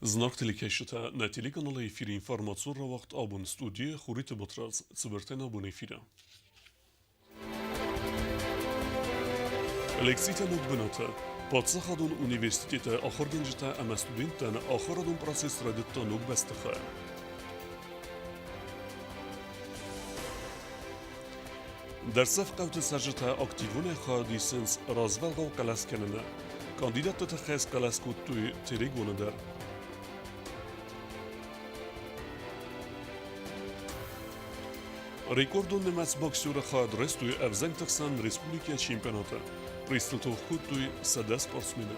Зынаргъ телекӕсджытӕ, нӕ телеканалы эфиры информацион рауагъд абон студийы Хуриты Батрадз цыбыртӕй нӕ абоны эфиры. Лекцитӕ ног бынаты. Паддзахадон университеты ахуыргӕнджытӕ ӕмӕ студенттӕн ахуырадон процесс райдыдта ног бӕстыхайы. Дӕрддзӕф хъӕуты цӕрджытӕ активонӕй хайад исынц развӕлгъау хъӕлӕс кӕныны. Кандидатты тыххӕй схъӕлӕс кодтой Терегоны дӕр. Рекордон нымӕц боксеры хайад райстой ӕвзӕнгты хсӕн республикӕйы чемпионаты. Призтыл тох кодтой 100 спортсмены.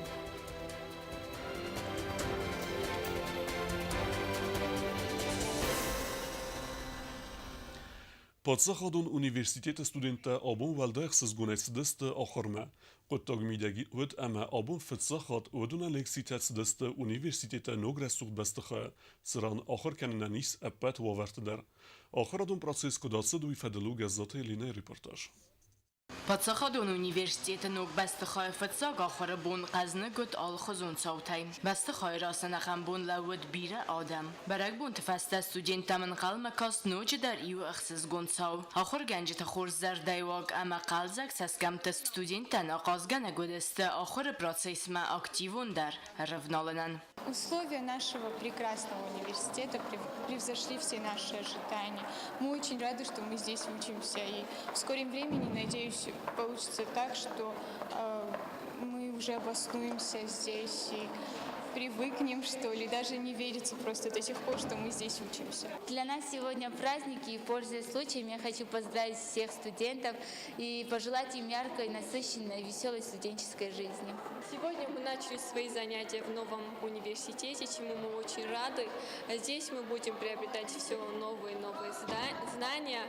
Паддзахадон университеты студенттӕ абон уӕлдай ӕхсызгонӕй цыдысты ахуырмӕ. Хъуыддаг мидӕг уыд ӕмӕ абон фыццаг хатт уыдоны лекцитӕ цыдысты университеты ног рӕсугъд бӕстыхайы, цыран ахуыр кӕнынӕн ис ӕппӕт уавӕрты дӕр. Ахуырадон процесс куыд ацыд, уый фӕдыл у Гӕззаты Еленӕйы репортаж. Паддзахадон университеты ног бӕстыхайы фыццаг ахуыры бон хъӕзныг уыд алыхуызон цаутӕй. Бӕстыхайы раз ӕнӕхъӕн бон лӕууыд бирӕ адӕм. Бӕрӕгбонты фӕстӕ студенттӕм ӕнхъӕлмӕ каст ноджыдӕр иу ӕхсызгон цау. Ахуыргӕнджыты хорз зӕрдӕйыуаг ӕмӕ хъӕлдзӕг цӕсгӕмттӕ студенттӕн ахъазгӕнӕг уыдысты ахуыры процессмӕ активондӕр ӕрӕвналынӕн. Условия нашего прекрасного университета превзошли все наши ожидания. Мы очень рады, что мы здесь учимся. И в скором времени, надеюсь, получится так, что мы уже обоснуемся здесь и привыкнем, что ли. Даже не верится просто до сих пор, что мы здесь учимся. Для нас сегодня праздник, и, пользуясь случаем, я хочу поздравить всех студентов и пожелать им яркой, насыщенной, веселой студенческой жизни. Сегодня мы начали свои занятия в новом университете, чему мы очень рады. Здесь мы будем приобретать все новые и новые знания.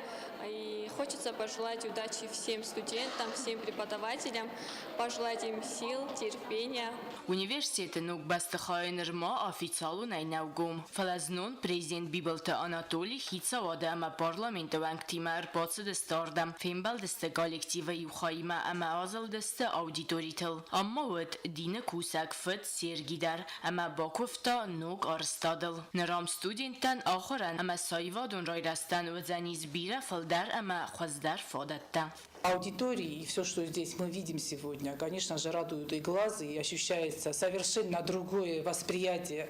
И хочется пожелать удачи всем студентам, всем преподавателям, пожелать им сил, терпения. Университеты ног бӕстыхайы нырма официалонӕй нӕу гом, фӕлӕ знон президент Бибылты Анатоли хицауады ӕмӕ парламенты уӕнгтимӕ ӕрбацыдысты ардӕм, фембӕлдысты коллективы иу хаимӕ ӕмӕ азылдысты аудиторитыл. Ам ма уыд дины кусӕг фыд Серги дӕр ӕмӕ бакуывта ног арӕзтадыл. Ныр ам студенттӕн ахуырӕн ӕмӕ сӕ аивадон райрӕзтӕн уыдзӕнис бирӕ фылдӕр ӕмӕ хуыздӕр фадӕттӕ. Аудитории и все, что здесь мы видим сегодня, конечно же, радуют и глаза, и ощущается совершенно другое восприятие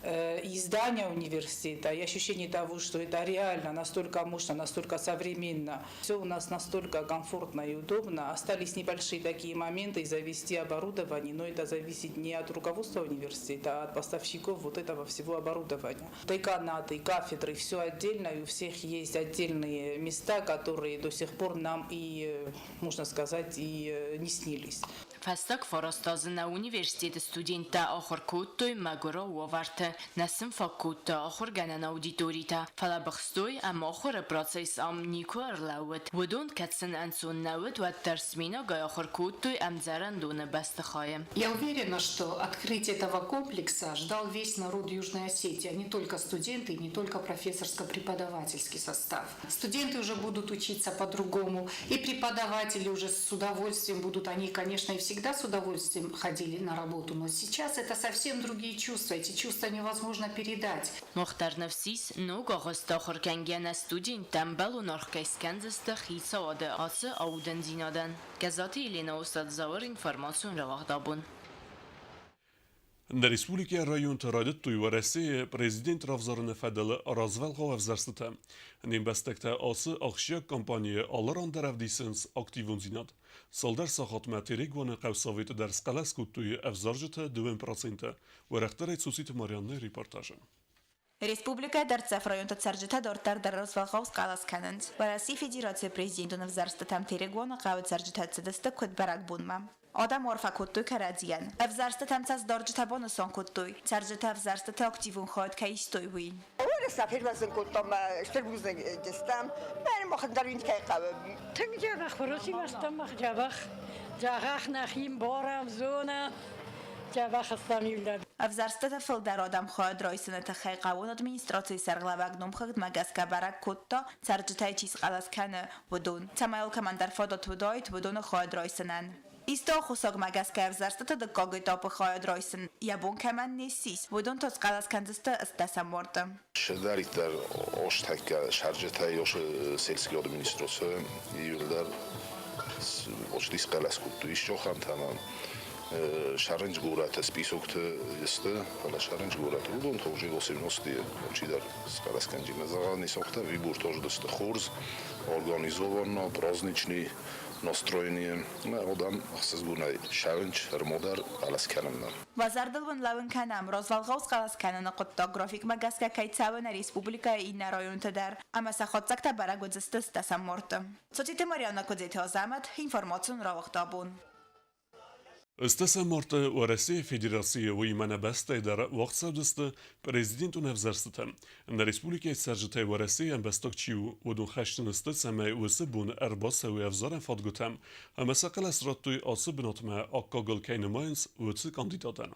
и здания университета, и ощущение того, что это реально, настолько мощно, настолько современно. Все у нас настолько комфортно и удобно. Остались небольшие такие моменты завести оборудование, но это зависит не от руководства университета, а от поставщиков вот этого всего оборудования. Деканаты, кафедры, все отдельно, и у всех есть отдельные места, которые до сих пор нам и, можно сказать, и не снились. Фӕстаг фараст азы нӕ университеты студенттӕ ахуыр кодтой мӕгуырау уавӕрты, нӕ сын фаг кодта ахуыргӕнӕн аудиторитӕ, фӕлӕ быхстой ӕмӕ ахуыры процесс ам никуы ӕрлӕууыд. Уыдон, кӕд сын ӕнцон нӕ уыд, уӕддӕр сменӕгай ахуыр кодтой ӕмдзӕрӕндоны бӕстыхайы. Я уверена, что открытие этого комплекса ждал весь народ Южной Осетии, а не только студенты и не только профессорско-преподавательский состав. Студенты уже будут учиться по-другому, и преподаватели уже с удовольствием будут, они, конечно, и всегда с удовольствием ходили на работу, но сейчас это совсем другие чувства, эти чувства невозможно передать. Мах дӕр ныфс ис, ног агъуысты ахуыр кӕнгӕ студенттӕ ӕмбӕлон аргъ кӕй скӕндзысты хицауады ацы аудындзинадӕн. Гӕззаты Еленӕ Осадзауыр информацион рауагъд абон. Нӕ республикӕйы районты райдыдтой Уӕрӕсейы президент равзарыны фӕдыл развӕлгъау ӕвзӕрстытӕ. Не мбӕстӕгтӕ ацы ахсджиаг кампанийы алы ран дӕр ӕвдисынц активондзинад. Цалдӕр сахатмӕ Терегуаны хъӕусоветы дӕр схъӕлӕс кодтой ӕвзарджытӕ 2%. Уӕрӕхдӕрӕй Цуциты Марианнӕйы репортажы. Республикӕйы дӕрддзӕф районты цӕрджытӕ дарддӕр дӕр развӕлгъау схъӕлӕс кӕнынц. Уӕрӕсейы Федерацийы президентон ӕвзӕрстытӕм Терегоны хъӕуы цӕрджытӕ цыдысты куыд бӕрӕгбонмӕ. Адӕм арфӕ кодтой кӕрӕдзийӕн. Ӕвзӕрстытӕм цӕстдарджытӕ банысан кодтой, цӕрджытӕ ӕвзӕрстыты активон хайад кӕй истой, уый. Уӕрӕсе фервӕзын кодта мӕ стыр бузныг стӕм. Мӕнӕ мах дӕр кӕй хъӕуы. Тынг дзӕбӕх Уӕрӕсемӕ стӕм мах дзӕбӕх. Дзӕгъӕх нӕхи мбарӕм, зонӕм. Дзӕбӕх стӕм иуылдӕр. Ӕвзӕрстыты фылдӕр адӕм хайад райсыны тыххӕй хъӕууон администрацийы сӕргълӕууӕг номхыгъдмӕ гӕсгӕ бӕрӕг кодта, цӕрджытӕй чи схъӕлӕс кӕны, уыдон, цӕмӕй алкӕмӕн дӕр фадат уыдаид уыдоны хайад райсынӕн. Исты аххосагмӕ гӕсгӕ ӕвзӕрстыты дыккаг этапы хайад райсын йӕ бон кӕмӕн не ссис, уыдон та схъӕлӕс кӕндзысты ӕстдӕсӕм марты. Чидӕриддӕр остӕккӕ цӕрджытӕй сельский администраци иууылдӕр ости схъӕлӕс кодтой исчохӕнтӕ ӕмӕ Сарынч горӕты списокты сты, фӕлӕ Сарынч горӕты уыдон тоже 80 чидӕр схъӕлӕсгӕнджытӕ зӕгъӕн ис, афтӕ выбор тоже сты хорз, организованно, праздничный настроение. Адӕм ӕхсызгонӕй ссӕуынц ӕрмадӕр хъӕлӕс кӕнынмӕ. Уӕ зӕрдыл уын лӕууын кӕнӕм, развӕлгъау схъӕлӕс кӕныны хъуыддаг графикмӕ гӕсгӕ кӕй цӕуы нӕ республикӕйы иннӕ районты дӕр, ӕмӕ сӕ хатдзӕгтӕ бӕрӕг уыдзысты ӕстдӕсӕм марты. Цоциты Марьянӕ Куыдзеты Азӕмӕт, информацион рауагъд абон. Ӕстдӕсӕм марты Уӕрӕсейы Федерацийы уыимӕ нӕ бӕстӕйы дӕр уагъд цӕудзысты президентон ӕвзӕрстытӕ. Нӕ республикӕйы цӕрджытӕй Уӕрӕсейы ӕмбӕстаг чи у, уыдон хӕсджын сты, цӕмӕй уыцы бон ӕрбацӕуой ӕвзарӕн фадгуытӕм ӕмӕ сӕ хъӕлӕс радтой ацы бынатмӕ аккагыл кӕй нымайынц, уыцы кандидатӕн.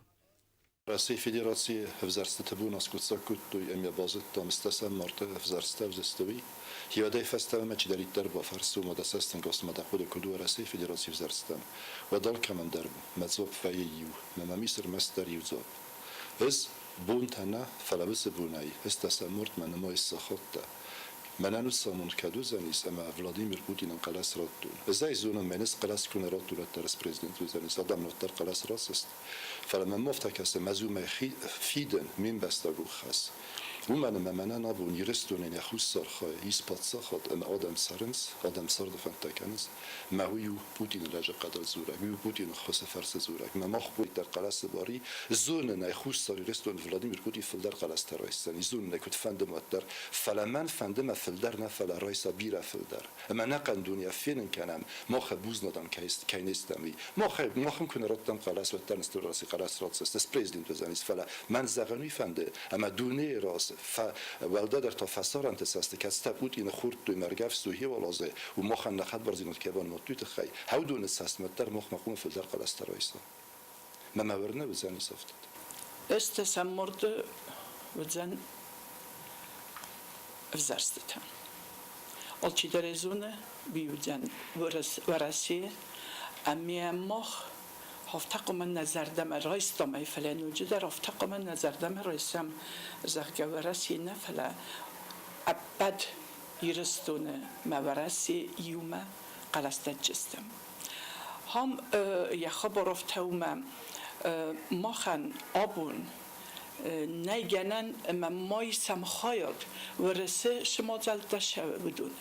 Российы Федерацийы ӕвзӕрстыты бон аскъуыддзаг кодтой ӕмӕ базыдтам ӕстдӕсӕм марты ӕвзӕрстытӕ ӕвзӕрстой. Хиуадӕй фӕстӕмӕ чидӕриддӕр бафӕрсы, уымӕ дӕ цӕстӕнгасмӕ дӕ хъуыды куыд у Уӕрӕсейы Федерацийы ӕвзӕрстытӕм, уӕд алкӕмӕн дӕр мӕ дзуапп вӕййы иу, мӕ мӕм ис ӕрмӕстдӕр иу дзуапп. Ӕз бонтӕ нӕ, фӕлӕ уыцы бонӕй ӕстдӕсӕм мартмӕ нымайыс сахаттӕ. Мӕнӕн уыцы амонд кӕд уыдзӕнис, ӕмӕ Владимир Путинӕн хъӕлӕс радтон. Ӕз ӕй зонын, мӕн ӕз хъӕлӕс куы нӕ радтон, уӕддӕр ӕз президент уыдзӕнис, адӕм уӕддӕр хъӕлӕс рацыст. Фӕлӕ мӕм афтӕ кӕсы, мӕ зумӕй фидын ме мбӕстаг у хӕс. Уымӕн ӕмӕ мӕнӕн абон Ирыстонӕн йӕ хуссар хай ис паддзахад ӕмӕ адӕм цӕрынц, адӕм царды фӕндтӕ кӕнынц. Мӕ уый у Путины лӕджыхъӕдыл дзурӕг, уый у Путины ххуысы фӕрцы дзурӕг. Мӕ мах дӕр хъӕлӕсы бар и. Зонын ӕй, Хуссар Ирыстон Владимир Путин фылдӕр хъӕлӕстӕ райсдзӕни, зонын ӕй, куыд фӕнды уӕддӕр. Фӕлӕ мӕн фӕнды мӕ фылдӕр нӕ, фӕлӕ райса бирӕ фылдӕр. Ӕмӕ нӕхъӕн дуне фенын кӕнӕм, мах бузнадӕн кӕй не стӕм, уый. Мах, махӕн куы нӕ раттӕм хъӕлӕс, уӕддӕр нын стыр Уӕрӕсе хъӕлӕс ратдзысты, президент уыдзӕнис, фӕлӕ мӕн зӕгъын уый фӕнды, ӕмӕ дунейы раз уӕлдайдӕр та фӕсарӕнты цӕсты, кӕцытӕ Путины хурдтой, мӕргӕвстой хиуалазӕй, уым махӕн нӕ хӕдбардзинад кӕй банымадтой тыххӕй, хӕудоны цӕстмӕ дӕр махмӕ хъуамӕ фылдӕр хъӕлӕстӕ райса. Мӕ мӕ уырны уыдзӕнис ӕфтыд. Ӕстдӕсӕм марты уыдзӕн ӕвзӕрстытӕ. Алчидӕр ӕй зоны, уый уыдзӕн Уӕрӕсе ӕмӕ мах афтӕ хъуамӕ нӕ зӕрдӕмӕ райстам ӕй, фӕлӕ ноджыдӕр афтӕ хъуамӕ нӕ зӕрдӕмӕ райсӕм, зӕгъгӕ, Уӕрӕсе нӕ, фӕлӕ ӕппӕт Ирыстоны мӕ Уӕрӕсе иумӕ хъӕлӕсдӕтджыстӕм. Ам йӕ хабар афтӕ у мӕ махӕн абон нӕй гӕнӕн ӕмӕ ма исӕм хайад Уӕрӕсе цы мадзӕлттӕ цӕуы, уыдон.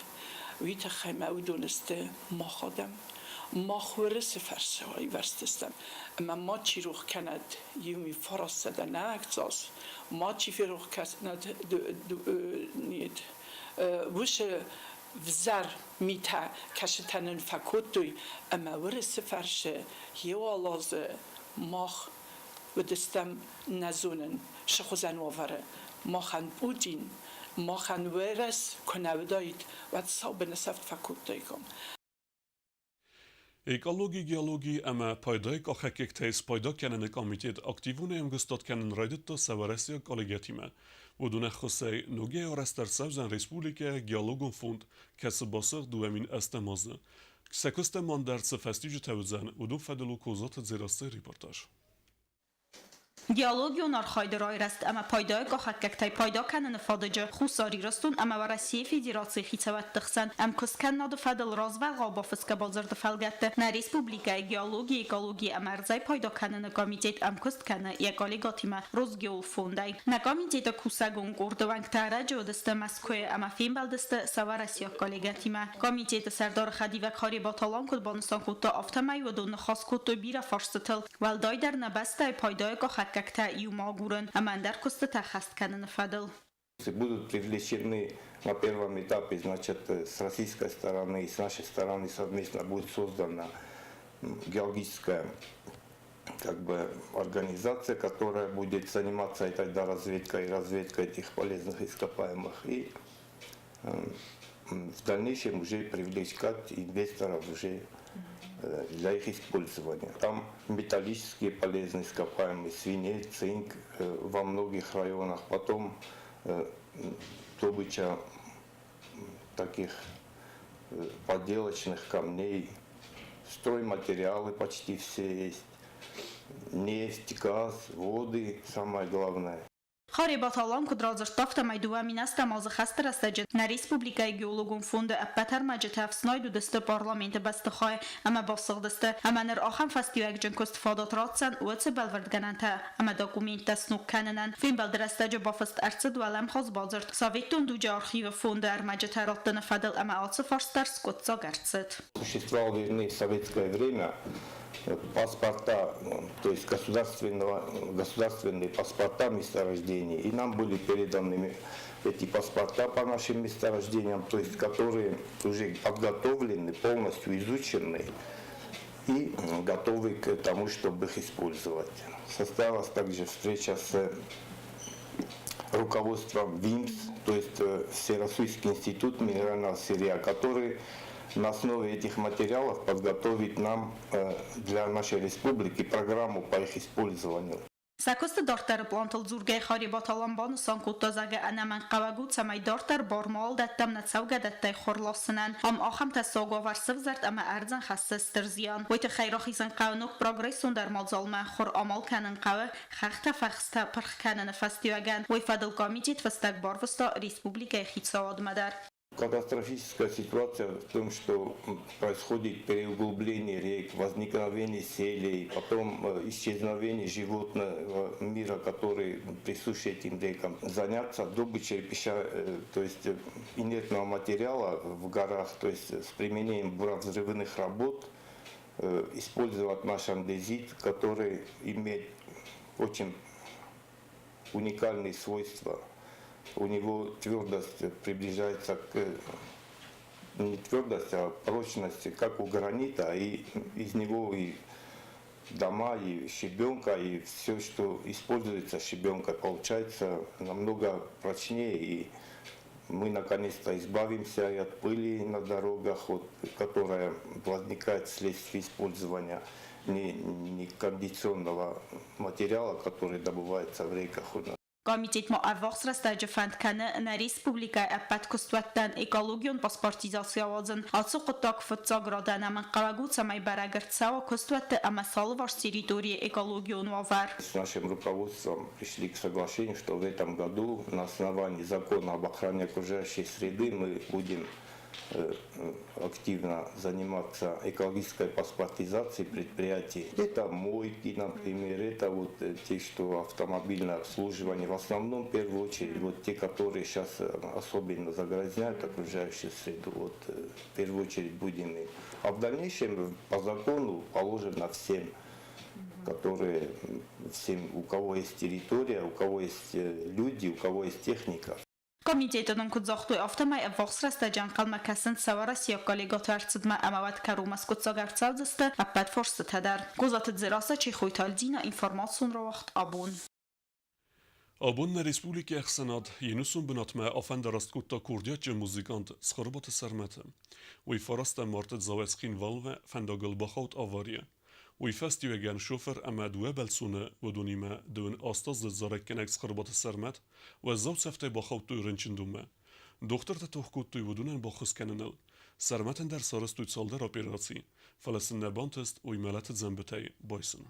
Уый тыххӕй мӕ уыдон сты мах адӕм. Мах Уӕрӕсе фӕрцы аивӕрзтыстӕм ӕмӕ мачи рох кӕнӕд иу фарастсӕдӕ нӕуӕгцас, мачи ферох кӕнӕд уыцы взӕр митӕ кӕцытӕ нын фӕкодтой ӕмӕ Уырысы фӕрцы йеуал азы мах уыдыстӕм нӕ зонын, цы хуызӕн уавӕры. Махӕн Путин, махӕн Уӕрӕс куы нӕ уыдаид, уӕд сау бынысӕфт фӕкодтаиккам. Экологи, геологи ӕмӕ пайдайы къахӕггӕгтӕй спайда кӕныны комитет активонӕй ӕмгуыстад кӕнын райдыдта сӕ уӕрӕсейаг коллегӕтимӕ. Уыдон ӕххуысӕй ногӕй арӕзт ӕрцӕудзӕн республикӕйы геологон фонд, кӕцы басыгъд 2008 азы. Сӕ куыстӕн ма ӕндӕр цы фӕстиуджытӕ уыдзӕн, уыдон фӕдыл у Козаты Дзерассӕйы репортаж. Геологион архайды райрӕзт ӕмӕ пайдайы къахӕггӕгтӕй пайда кӕныны фадыджы Хуссар Ирыстон ӕмӕ Уӕрӕсейы Федерацийы хицӕуӕдты хсӕн ӕмкуысткӕнынады фӕдыл развӕлгъау бафысгӕ бадзырды фӕлгӕтты нӕ республикӕйы геологи, экологи ӕмӕ ӕрдзӕй пайда кӕныны комитет ӕмкуыст кӕны йӕ коллегӕтимӕ Росгеолфондӕй. Нӕ комитеты кусӕгон къорды уӕнгтӕ ӕрӕджы уыдысты Мӕскуыйы ӕмӕ фембӕлдысты сӕ уӕрӕсейаг коллегӕтимӕ. Комитеты сӕрдары хӕдивӕг Харебаты Алан куыд банысан кодта, афтӕмӕй уыдон ныхас кодтой бирӕ фарстытыл, уӕлдайдӕр нӕ бӕстӕйы пайдайы къахӕггӕгтӕ иумӕ агурын ӕмӕ ӕндӕр куыстытӕ хӕст кӕныны фӕдыл. Будут привлечены на первом этапе, значит, с российской стороны и с нашей стороны совместно будет создана геологическая как бы организация, которая будет заниматься этой разведкой и разведкой этих полезных ископаемых. И в дальнейшем уже привлекать инвесторов уже для их использования. Там металлические полезные ископаемые, свинец, цинк во многих районах. Потом добыча таких поделочных камней. Стройматериалы почти все есть. Нефть, газ, воды, самое главное. Харебаты Алан куыд радзырдта, афтӕмӕй 2010 азы хӕсты рӕстӕджы нӕ республикӕйы геологон фонды ӕппӕт ӕрмӕджытӕ ӕфснайд уыдысты парламенты бӕстыхайы ӕмӕ басыгъдысты, ӕмӕ ныр ахӕм фӕстиуӕгджын куыст фадат ратдзӕн уыцы бӕлвырдгӕнӕнтӕ ӕмӕ документтӕ сног кӕнынӕн. Фембӕлды рӕстӕджы бафыст ӕрцыд уӕлӕмхас бадзырд Советон дуджы архивы фонды ӕрмӕджытӕ раттыны фӕдыл ӕмӕ ацы фарст дӕр скъуыддзаг ӕрцыд. Существовал, вернее, в советское время паспорта, то есть государственного, государственные паспорта месторождений. И нам были переданы эти паспорта по нашим месторождениям, то есть которые уже подготовлены, полностью изучены и готовы к тому, чтобы их использовать. Состоялась также встреча с руководством ВИМС, то есть Всероссийский институт минерального сырья, который на основе этих материалов подготовит нам для нашей республики программу по их использованию. Сӕ куысты дарддӕры плантыл дзургӕйӕ Харебаты Алан банысан кодта, зӕгъгӕ, ӕнӕмӕнгхъӕуӕг у, цӕмӕй дарддӕр бар ма дӕттӕм нӕ цӕугӕдӕттӕй хур ласынӕн. Ам ахӕм тӕссаг уавӕр сывзӕрд ӕмӕ ӕрдзӕн хӕссы стыр зиан. Уый тыххӕй рахизын хъӕуы ног прогрессондӕр мадзалмӕ, хур амал кӕнын хъӕуы хӕхтӕ фӕхстӕ пырх кӕныны фӕстиуӕгӕн. Уый фӕдыл комитет фыстӕг барвыста республикӕйы хицауадмӕ дӕр. Катастрофическая ситуация в том, что происходит переуглубление рек, возникновение селей, потом исчезновение животного мира, который присущ этим рекам. Заняться добычей пища, то есть инертного материала в горах, то есть с применением буровзрывных работ, использовать наш андезит, который имеет очень уникальные свойства. У него твердость приближается к не твердость, а прочность, как у гранита, и из него и дома, и щебенка, и все, что используется щебенка, получается намного прочнее, и мы наконец-то избавимся и от пыли на дорогах, вот, которая возникает вследствие использования некондиционного материала, который добывается в реках у нас. Комитет ма ӕввахс рӕстӕджы фӕнд кӕны нӕ республикӕйы ӕппӕт куыстуӕттӕн экологион паспортизаци ауадзын. Ацы хъуыддаг фыццаг рады ӕнӕмӕнгхъӕуӕг у, цӕмӕй бӕрӕг ӕрцӕуа куыстуӕтты ӕмӕ сӕ алыварс территорийы экологион уавӕр. С нашим руководством пришли к соглашению, что в этом году на основании закона об охране окружающей среды мы будем активно заниматься экологической паспортизацией предприятий. Это мойки, например, это вот те, что автомобильное обслуживание. В основном, в первую очередь, вот те, которые сейчас особенно загрязняют окружающую среду, вот в первую очередь будем. А в дальнейшем по закону положено всем, которые, всем, у кого есть территория, у кого есть люди, у кого есть техника. Комитеты нын куыд загътой, афтӕмӕй ӕввахс рӕстӕджы ӕнхъӕлмӕ кӕсынц сӕ уӕрӕсейаг коллегӕты ӕрцыдмӕ ӕмӕ уӕд кӕронмӕ скъуыддзаг ӕрцӕудзысты ӕппӕт фарстытӕ дӕр. Козаты Дзерассӕ, Чехойты Альдина, информацион рауагъд «Абон». Абон нӕ республикӕйы ӕхсӕнад йе нусон бынатмӕ афӕндараст кодта курдиатджын музыкант Цхуырбаты Сӕрмӕты. Уый фарастӕм марты Дзауӕ-Цхинвалмӕ фӕндагыл бахауд аварийы. Уый фӕстиуӕгӕн шофыр ӕмӕ дыууӕ бӕлццоны, уыдонимӕ дыууын астаздзыд зарӕггӕнӕг Цхуырбаты Сӕрмӕт, уӕззау цӕфтӕй бахаудтой рынчындонмӕ. Дохтыртӕ тох кодтой уыдонӕн баххуыс кӕныныл. Сӕрмӕтӕн дӕр сарӕзтой цалдӕр операцийы, фӕлӕ сын нӕ бантыст уый мӕлӕты дзӕмбытӕй байсын.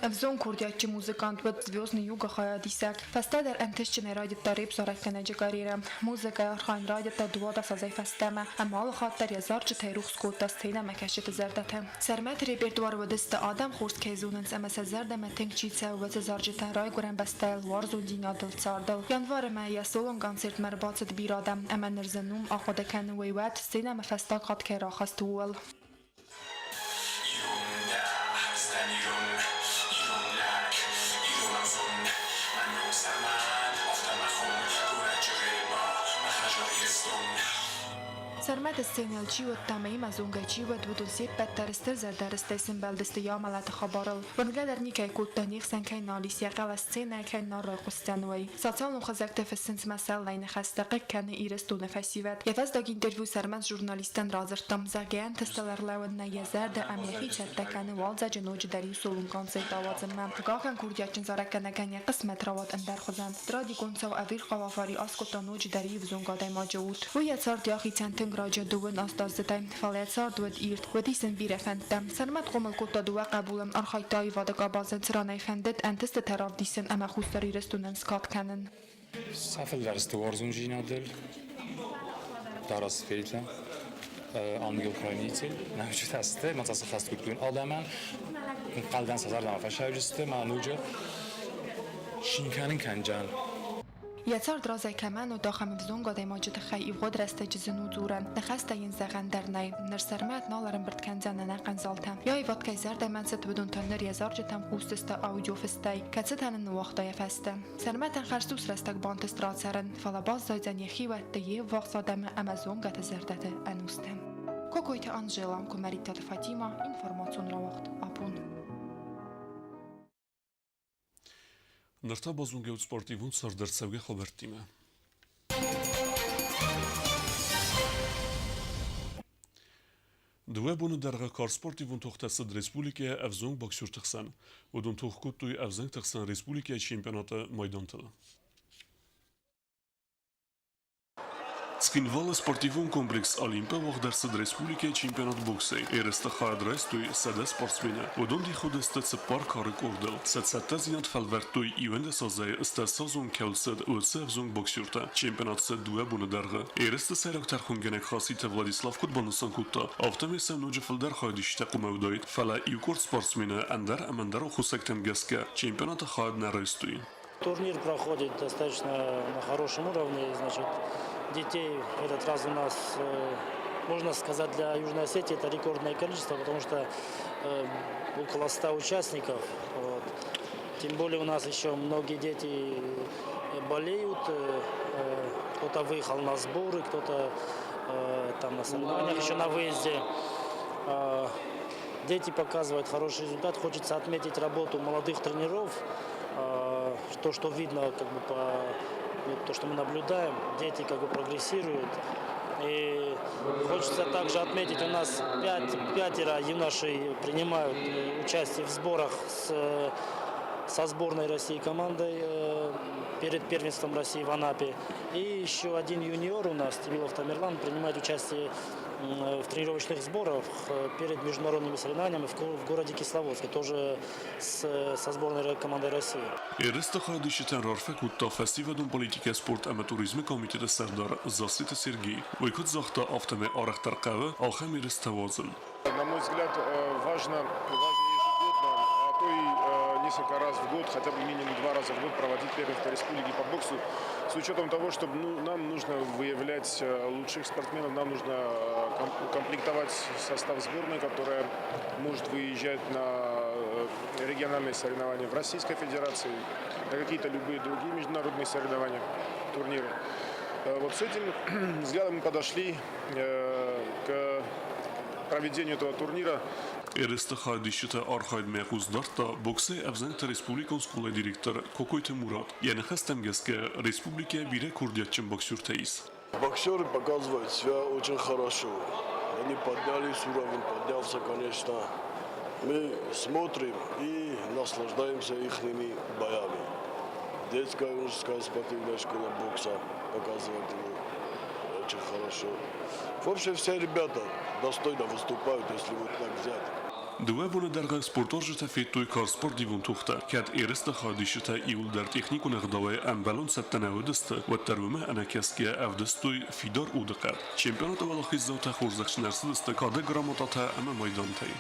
Ӕвзонг курдиатджын музыкант уыд «Звездный юг»-ы хайадисӕг. Фӕстӕдӕр ӕнтыстджынӕй райдыдта рэп-зарӕггӕнӕджы карьерӕ. Музыкӕйы архайын райдыдта 12 азӕй фӕстӕмӕ ӕмӕ алы хатт дӕр йӕ зарджытӕй рухс кодта сценӕмӕкӕсджыты зӕрдӕтӕ. Сӕрмӕты репертуары уыдысты, адӕм хорз кӕй зонынц ӕмӕ сӕ зӕрдӕмӕ тынг чи цӕуы, уыцы зарджытӕ райгуырӕн бӕстӕйыл, уарзондзинадыл, цардыл. Январы мӕйы йӕ солон концертмӕ ӕрбацыд бирӕ адӕм ӕмӕ ныр зын у ахъуыды кӕнын, уый уӕд сценӕмӕ фӕстаг хатт кӕй рахызт, ууыл. Сӕрмӕты сценӕйыл чи уыдта ӕмӕ йемӕ зонгӕ чи уыд, уыдон се ппӕт дӕр стыр зӕрдӕрыстӕй сӕмбӕлдысты йӕ амӕлӕты хабарыл. Уырнгӕ дӕр никӕй кодта, не хсӕн кӕй нал ис, йӕ хъӕлӕс сценӕйы кӕй нал райхъуысдзӕн, уый. Социалон хызӕгты фыссынц мӕсӕллӕй ныхӕстӕ, хъыг кӕны Ирыстоны фӕсивӕд. Йӕ фӕстаг интервью Сӕрмӕт журналисттӕн радзырдта, зӕгъгӕ, ӕнтыстыл ӕрлӕууыд нӕ йӕ зӕрдӕ ӕмӕ йӕхи цӕттӕ кӕны уалдзӕджы ноджыдӕр иу солон концерт ауадзынмӕ. Хъыгагӕн, курдиатджын зарӕггӕнӕгӕн йӕ хъысмӕт рауад ӕндӕрхуызӕн. Трагикон цау ӕвирхъау авари аскъуыдта ноджыдӕр иу взонг адӕймаджы уд. Уый йӕ цард йӕхицӕн тынг тынг раджы, дыууын астаздзыдӕй. Фӕлӕ йӕ цард уыд ирд, уыдис ын бирӕ фӕндтӕ. Сӕрмӕт хъомыл кодта дыууӕ хъӕбулы, архайдта аивады къабазы, цыранӕй фӕндыд ӕнтыстытӕ равдисын ӕмӕ Хуссар Ирыстонӕн скад кӕнын. Сӕ фылдӕр сты уарзондзинадыл, дарӕс фелтӕ, ангел-хранитель, научитӕ сты, ма сӕ сӕххӕст кодтой адӕмӕн, ӕнхъӕлдӕн сӕ зӕрдӕмӕ фӕсайджысты, ма ноджы цин кӕнын кӕнджан. Йӕ цард разӕй кӕмӕн уыд, ахӕм ӕвзонг адӕймаджы тыххӕй ивгъуыд рӕстӕджы зын у дзурӕн, ныхӕстӕ йын зӕгъӕн дӕр нӕй. Ныр Сӕрмӕт нал ӕрӕмбырд кӕндзӕн ӕнӕхъӕн залтӕ. Йӕ аивад кӕй зӕрдӕмӕ цыд, уыдон та ныр йӕ зарджытӕм хъусдзысты аудиофыстӕй, кӕцытӕ нын ныууагъта йӕ фӕстӕ. Сӕрмӕтӕн хӕрзцъус рӕстӕг бантыст рацӕрын, фӕлӕ баззайдзӕн йӕхиуӕтты, йе ввахс адӕмы ӕмӕ зонгӕты зӕрдӕты ӕнустӕм. Кокойты Анжела, Куымӕридтаты Фатимӕ, информацион рауагъд Апон. Ныр та базонгӕ ут спортивон цардӕрцӕугӕ хабӕрттимӕ. Дыууӕ боны дӕргъы карз спортивон тохтӕ цыд республикӕйы ӕвзонг боксерты хсӕн. Уыдон тох кодтой ӕвзӕнгты хсӕн республикӕйы чемпионаты майдантыл. Цхинвалы спортивон комплекс «Олимп» уагъд ӕрцыд республикӕйы чемпионат боксӕй. Ерысты хайад райстой 100 спортсмены. Уыдон дих уыдысты цыппар кары къордыл. Сӕ цӕттӕдзинад фӕлвӕрдтой 11 азӕй стӕссӕдзон кӕуыл цыд, уыцы ӕвзонг боксертӕ. Чемпионат цыд дыууӕ боны дӕргъы. Ерысты сӕйраг тӕрхонгӕнӕг Хаситы Владислав куыд банысан кодта, афтӕмӕй сӕм ноджы фылдӕр хайадисджытӕ хъуамӕ уыдаид, фӕлӕ иу къорд спортсмены ӕндӕр ӕмӕ ӕндӕр аххосӕгтӕм гӕсгӕ чемпионаты хайад нӕ райстой. Турнир проходит достаточно на хорошем уровне. Значит, детей в этот раз у нас, можно сказать, для Южной Осетии это рекордное количество, потому что около 100 участников. Вот. Тем более у нас еще многие дети болеют, кто-то выехал на сборы, кто-то там на соревнованиях еще на выезде. Дети показывают хороший результат. Хочется отметить работу молодых тренеров. То, что видно, как бы по вот, то, что мы наблюдаем, дети как бы прогрессируют. И хочется также отметить, у нас пятеро юношей принимают участие в сборах со сборной России командой перед первенством России в Анапе. И еще один юниор у нас, Тимилов Тамерлан, принимает участие в тренировочных сборах перед международными соревнованиями в городе Кисловодске, тоже со сборной командой России. Ерысты хайадисджытӕн раарфӕ кодта фӕсивӕдон политикӕ, спорт ӕмӕ туризмы комитеты сӕрдар Зассеты Сергей. Уый куыд загъта, афтӕмӕй арӕхдӕр хъӕуы ахӕм ерыстӕ уадзын. На мой взгляд, важно ежегодно, а то и несколько раз в год, хотя бы минимум два раза в год проводить первенство республики по боксу, с учетом того, что, ну, нам нужно выявлять лучших спортсменов, нам нужно комплектовать состав сборной, которая может выезжать на региональные соревнования в Российской Федерации, на какие-то любые другие международные соревнования, турниры. Вот с этим взглядом мы подошли к проведению этого турнира. Ерысты хайадисджыты архайдмӕ хъус дардта боксӕй ӕвзӕнгты республикон скъолайы директор Кокойты Мурат. Йӕ ныхӕстӕм гӕсгӕ, республикӕйы бирӕ курдиатджын боксертӕ ис. Боксеры показывают себя очень хорошо. Они поднялись, уровень поднялся, конечно. Мы смотрим и наслаждаемся их боями. Детская юношеская спортивная школа бокса показывает его очень хорошо. В общем, все ребята достойно выступают, если вот так взять. Дыууӕ боны дӕргъы спортуарзджытӕ федтой карз спортивон тохтӕ. Кӕд ерысты хайадисджытӕ иууылдӕр техникон ӕгъдауӕй ӕмбӕлон цӕттӕ нӕ уыдысты, уӕддӕр уымӕ ӕнӕкӕсгӕйӕ ӕвдыстой фидар удыхъӕд. Чемпионаты уӕлахиздзаутӕ хорзӕхджын ӕрцыдысты кады грамотатӕ ӕмӕ майдантӕй.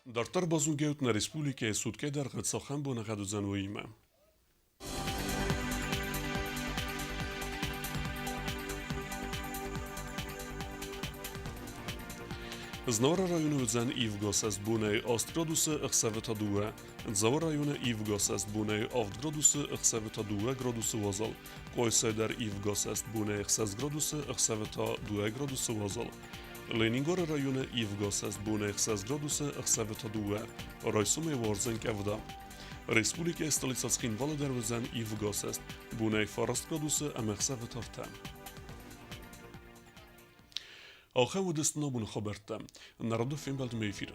Дарддӕр базонгӕ ут нӕ республикӕйы суткӕйы дӕргъы цахӕм боныгъӕд уыдзӕн, уыимӕ. Знауыры районы уыдзӕн ивгӕ цӕстбонӕй 8 градусы, ӕхсӕвы та дыууӕ. Дзауы районы ивгӕ цӕстбонӕй 7 градусы, ӕхсӕвы та 2 градусы уазал. Къуайсайы дӕр ивгӕ цӕстбонӕй 6 градусы, ӕхсӕвы та 2 градусы уазал. Ленингоры районы ивгӕ цӕстбонӕй 6 градусы, ӕхсӕвы та 2. Райсомӕй уардзӕн къӕвда. Республикӕйы столицӕ Цхинвалы дӕр уыдзӕн ивгӕ цӕст, бонӕй 9 градусы ӕмӕ ӕхсӕвы та 3. Ахӕм уыдысты нӕ абоны хабӕрттӕ. Народы фембӕлдмӕ эфиры.